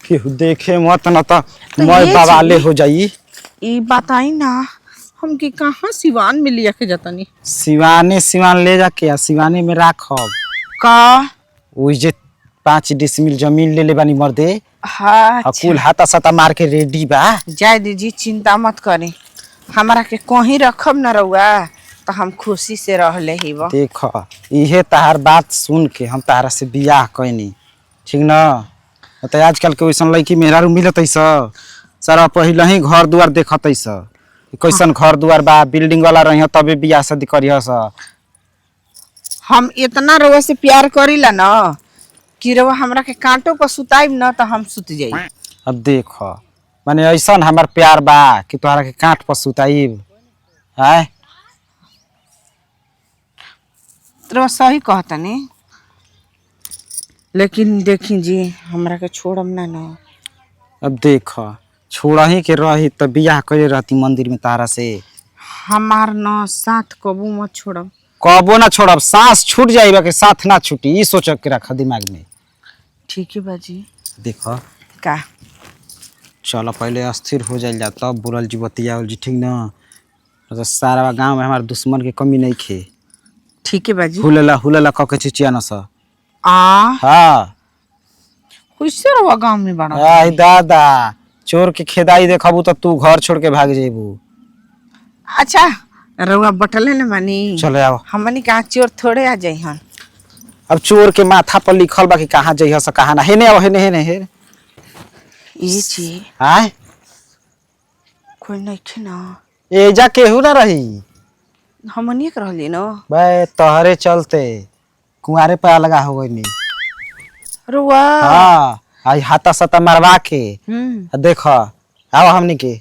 केहू देखे मत न त तो मैं ये बवाले जी- हो जाई। ई बताई ना हमके कहाँ सिवान में लिया के जतनी? सिवाने सिवान ले जाके आ सिवाने में राखब। का? ओइ जे 5 डिसमिल जमीन ले ले बानी मर्दे। हाँ। आ कुल हाथा साता मार के रेडी बा। जाय दीजी, चिंता मत करी, हमरा के कहीं रखब न रउआ तो हम खुशी से रह ले ही। देख, इहे तहार बात सुन के हम तहारा से बियाह कैनी, ठीक न? त आजकल के वैसन लड़की मेहरारू मिलत स सारा पहिले ही घर दुआर देखत स, कैसन घर दुआर बा, बिल्डिंग वाला रही तबे बियाह शादी करिह स। हम इतना रउआ से प्यार करीला न कि रउआ हमरा के कांटो पर सुताइब न तो हम सुत जाई। अब देख, माने ऐसन हमार प्यार बा कि तोहरा के कांट पर सुताइब आय? रउआ सही कहतनी, लेकिन देखी जी, हमरा के छोड़म ना न। अब देख, छोड़ही के रही त बियाह करे रहती मंदिर में तारा से? हमार न साथ कबू मत छोड़ब। कबो ना छोड़ब, सांस छूट जाई बा के साथ ना छूटी, ई सोच के रख दिमाग में। ठीक है बाजी। देख। का? चल, पहले अस्थिर हो जाइल जा तब बोलल जी, बतियावल जी, ठीक न? तो सारा गांव में हमार दुश्मन के कमी नहीं खे। ठीक है बाजी। हुलेला हुलेला कह के चिचिया न स। आ? हाँ। कैसे रउआ गांव में बड़ा? आई दादा, चोर के खेदाई देखबू तो तू घर छोड़ के भाग जेबू। अच्छा, रउआ बटले न मानी। चलो आओ। हमनी कहाँ चोर थोड़े आ जाई हन। अब चोर के माथा पर लिखल बा कि कहाँ जइह स कहाँ ना। हेने आओ, हेने हेने हेने। ये जी। आय? कोई नहीं खे ना? एजा केहू ना रही। हमनी के रहली न। बे, तोहरे चलते कुंवारे पे अलगा हो गई। रउआ? हाँ, आई हाथा साता मरवा के। हम्म। आ देख, आओ, हमनी के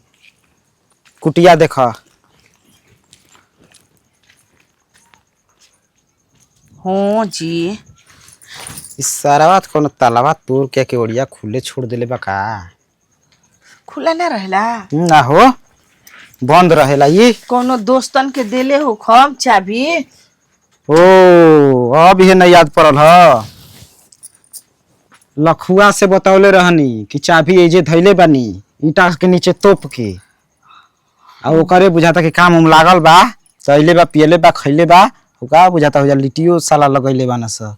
कुटिया देख। हो जी। इस सारा कोनो तालाबा तोड़ के के ओड़िया खुले छोड़ देले बा का? खुला ना रहला। ना हो, बंद रहेला ये। कोनो दोस्तन के देले हो खम चाबी। ओ, अब ये नहीं याद पड़ल ह, लखुआ से बतौले रहनी कि चाबी एजे धैले बानी ईटा के नीचे तोप के, आ ओकरे बुझाता कि काम उम लागल बा त अइले बा, पियले बा, खैले बा, ओका बुझाता हो जा लिट्टियो साला लगैले बा न स।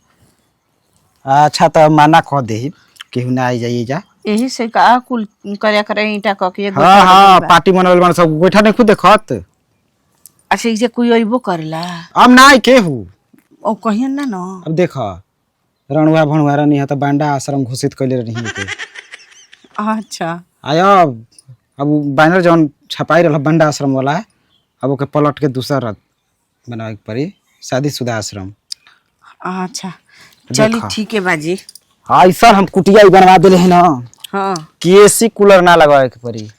अच्छा, त माना कह देही केहू ना आई जाइए जा। यही से का कुल करे करे ईटा क के हाँ हाँ, पार्टी मनवल बा सब, गोइठा नहीं खुद देखत। अच्छा, इजे कोई अइबो करेला? अब ना आई केहू। ओ कहियन ना न? अब देख, रणुआ भणुआ रहनी है त बांडा आश्रम घोषित कैले रही के। अच्छा। आय, अब उ बैनर जौन छपाई रहल बंडा आश्रम वाला, अब ओके पलट के दूसर बनावे के पड़ी, शादीशुदा आश्रम। अच्छा, चली। देखा। ठीक है बाजी। ऐसा हम कुटिया ही बनवा देले है ना कि एसी कूलर ना लगावे के पड़ी,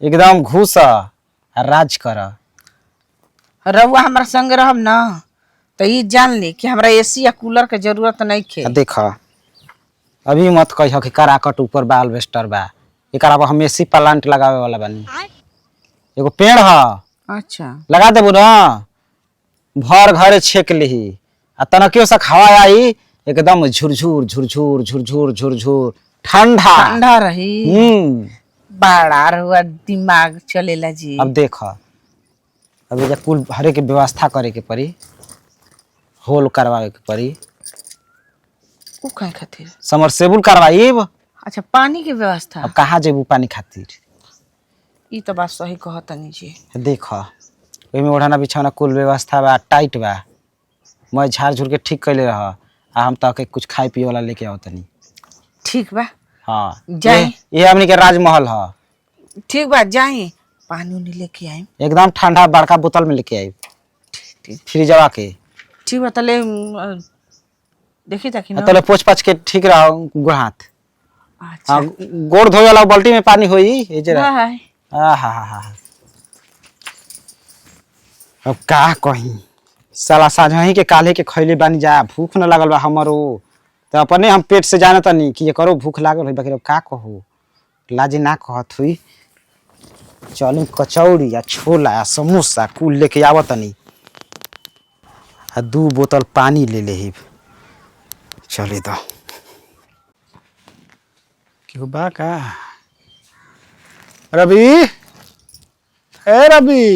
एकदम घुस आ राज कर। रउआ हमरा संग रहब ना तो ई जान ली कि हमरा एसी या कूलर के जरूरत नहीं खे। आ देख, अभी मत कह कि कराकट ऊपर बा, अल्बेस्टर बा, एकरा अब हम एसी प्लांट लगावे वाला बानी। एगो पेड़ ह। अच्छा। लगा देबू ना, भर घरे छेक लिही आ तनकियो से हवा आई, एकदम झुरझुर झुरझुर झुरझुर झुरझुर ठंडा। ठंडा रही। हम्म। बड़ा रउआ दिमाग चलेला जी। अब देख, अब एजा कुल हरे के व्यवस्था करे के पड़ी, होल करवावे के पड़ी। उ काहे खातिर? समरसेबुल करवाइब। अच्छा, पानी के व्यवस्था। अब कहाँ जेबू पानी खातिर? ई तो बात सही कहतनी जी। देख, ओहिमे ओढ़ना बिछौना कुल व्यवस्था बा, टाइट बा, मैं झाड़ झूड़ के ठीक कैले रह आ हम तहके कुछ खाए पिए वाला लेके आओ तनी। ठीक बा। हाँ। जाई। ये हमनी के राजमहल ह। ठीक बा, जाई, पानी उनी लेके आई। एकदम ठंडा बड़का बोतल में लेके आई। ठीक। फ्रिजवा के। ठीक बा, तले देखी ताकि आ ना। तले पोछ पाछ के ठीक रहो गोड़ हाथ। अच्छा। हाँ, गोड़ धोए वाला बाल्टी में पानी होई ए जरा। बाय। आ हा हा हा, अब का कही, साला साझही के काल्हे के खैले बानी जा, भूख न लागल बा हमरो तो अपने हम पेट से जाने तनी कि एकरो भूख लागल होई, बाकी अब का कहू, लाजे ना कहत हुई। चली, कचौड़ी आ छोला आ समोसा कुल लेके आवत तनी आ 2 बोतल पानी ले लेहिब। चले दो। केहू बा का? रवि, ए रवि,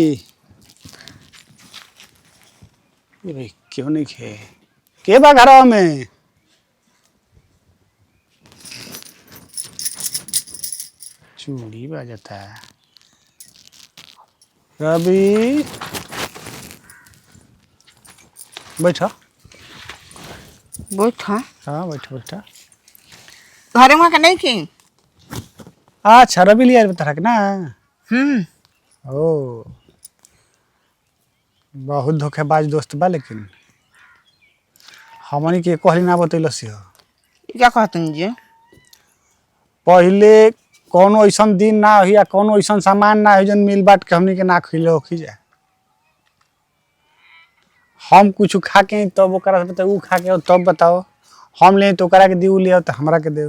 ये भाई क्यों नहीं खे? के बा घरवा में? चूड़ी बजता है। रवि बैठो। बैठ। हाँ। हाँ बैठो बैठो। घरे वहाँ के नहीं की। अच्छा रवि लिया बता ना। हम्म। ओ बहुत धोखेबाज दोस्त बा, लेकिन हमनी के कहली ना बतैलसी हो। ई क्या कहतन जी? पहिले कोनो ऐसन दिन ना होई या कोनो ऐसन सामान ना होई जौन मिल बांट के हमनी के ना खिले होखी जाए। हम कुछ खा के आई तब ओकरा से बताओ, ऊ खा के आओ तब बताओ, हम ले तो ओकरा के दी, ऊ ले आओ तो हमरा के दे।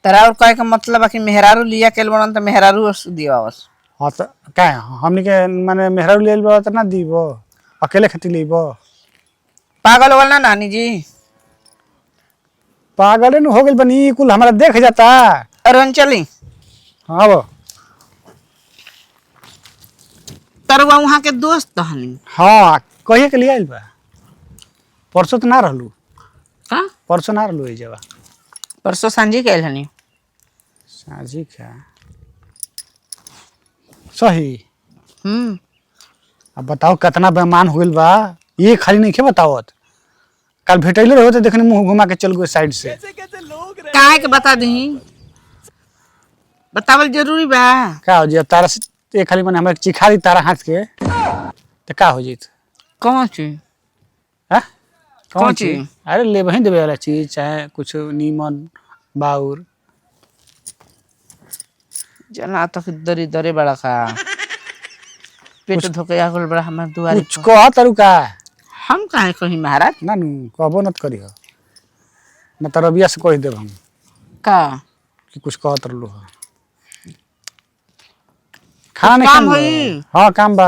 तोरा और कहे के मतलब बा कि मेहरारू लिया के बनन त मेहरारू दियावस। हाँ तो का हमनी के माने मेहरारू ले बा त ना दीबो, अकेले खातिर लेबो? पागल होगल ना नानी जी? पागले न हो गेल बनी, कुल हमरा देख जाता। अरे चली। हाँ बो। तरवा वहाँ के दोस्त हनी। हाँ कहिए के लिए आइल बा, परसों तो ना रहलू। का? परसों ना रहलू जगह। परसों सांझी के आइल हनी। साझी का सही। हम्म। अब बताओ कितना बेमान हो गेल बा, ये खाली नहीं के बतावत। कल भेटैले रहो तो देखनी मुंह घुमा के चल गए साइड से। काहे के बता दही? बतावल जरूरी बा? का हो जी अब तारा से ये खाली माने हमरा चिखा दी तारा हाथ के तो का हो जीत? कौन चीज? हाँ? कौन चीज? अरे ले वही देवे वाला चीज, चाहे कुछ नीमन बाउर। जना तक दरी दरे बड़ा का पेट धोके आ गेल बड़ा हमर दुआरे कुछ पर। कह तारू का? हम काहे कही महाराज? ना नू कहबो नत करी हो न त रबिया से कह देब हम। का? कि कुछ कहत रहलू हो। खाना काम नहीं होई? हाँ काम बा।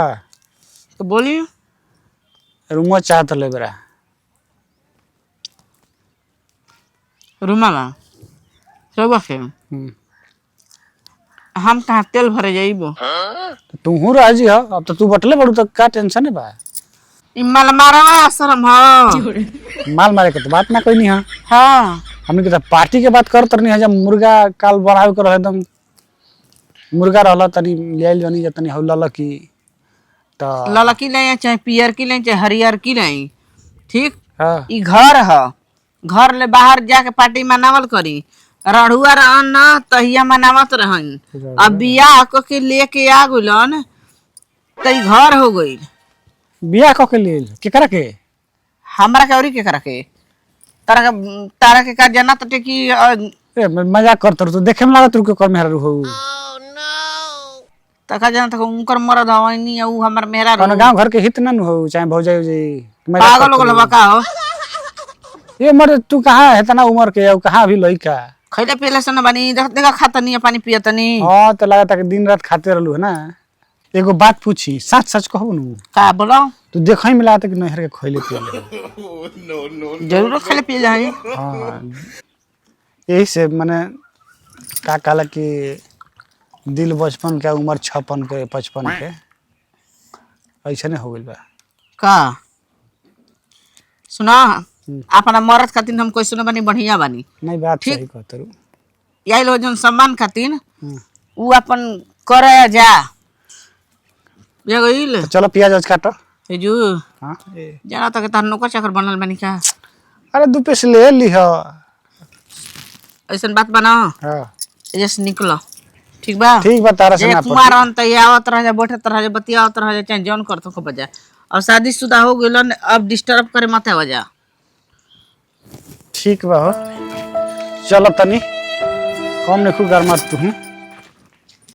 तो बोली। रूमो चाहत ले बरा। रुमा मा रउआ के? हम्म। हम कहाँ तेल भरे जाइबो? तो तूहू रह जी हो, अब तो तू बटले बड़ू तो का टेंशन है बा। ई मलमारवा शरम ह। माल मारे के तो बात ना कोई नहीं है। हाँ। हमने के तो पार्टी के बात करत रहनी है, जब मुर्गा काल बढ़ावे के रहे एकदम मुर्गा रहला तनी ले आइल जनी तनी हौला की तो। ललकी ले चाहे पियर की ले चाहे हरियर की ले, ठीक। हाँ। ई घर ह, घर ले बाहर जाके पार्टी मनावल करी। रढ़ुआ रहन न तहिया मनावत रहन। अब बियाह क के लेके आ गुलन त ई घर हो गइल। बियाह क के लेल केकरा के? हमरा के औरी केकरा के? तारा के, तारा के का जाना तटे कि ए मजाक करत रहू, तू देखे में लागत रहू के कर मेहरा हो। त का जाना तक उनकर मरद हवनी ऊ हमर मेहरा। कोनो गांव घर के हित ना नु हो चाहे भौजाई उजाई, मजाक पागल हो करत गइल बा का हो? रहू। ए मर तू कहाँ है इतना उम्र के और कहाँ अभी लइका। खैले पियले से न बानी, देख देखा खातनी पानी पियतनी। हाँ तो लागत कि दिन रात खाते रहलू है ना। एगो बात पूछी, सच सच कहू नु? का बोलो। तू देखई में लागत कि नहर के खइले पियले हो। जरूर खैले पियले हई। हाँ यही से माने का कहला कि दिल बचपन के उम्र 56 के 55 के ऐसे नहीं हो गइल बा। का सुना, अपना मरद खातिर हम कैसनो बानी, बढ़िया बानी। नहीं बात ठीक। सही कहत रहू। यही लो जन सम्मान खातिर हम्म। ऊ अपन करे जा ये गइल। तो चलो प्याज उज काटो। हेजू। हाँ ए। जाना तक तार नौकर चाकर बनल बानी का? अरे दू पीस ले लीह। ऐसन बात बना। हाँ। एजे से निकलो, ठीक बा? ठीक बा तारा से जे ना कुमार रहन त आवत रह जा, बैठत रह जा, बतियावत रह जा, चाहे जौन करत हो बजा। और शादीशुदा हो गेलन अब डिस्टर्ब करे मत बजा। ठीक बा हो, चलो तनी कम नहीं खूब गरमा तू।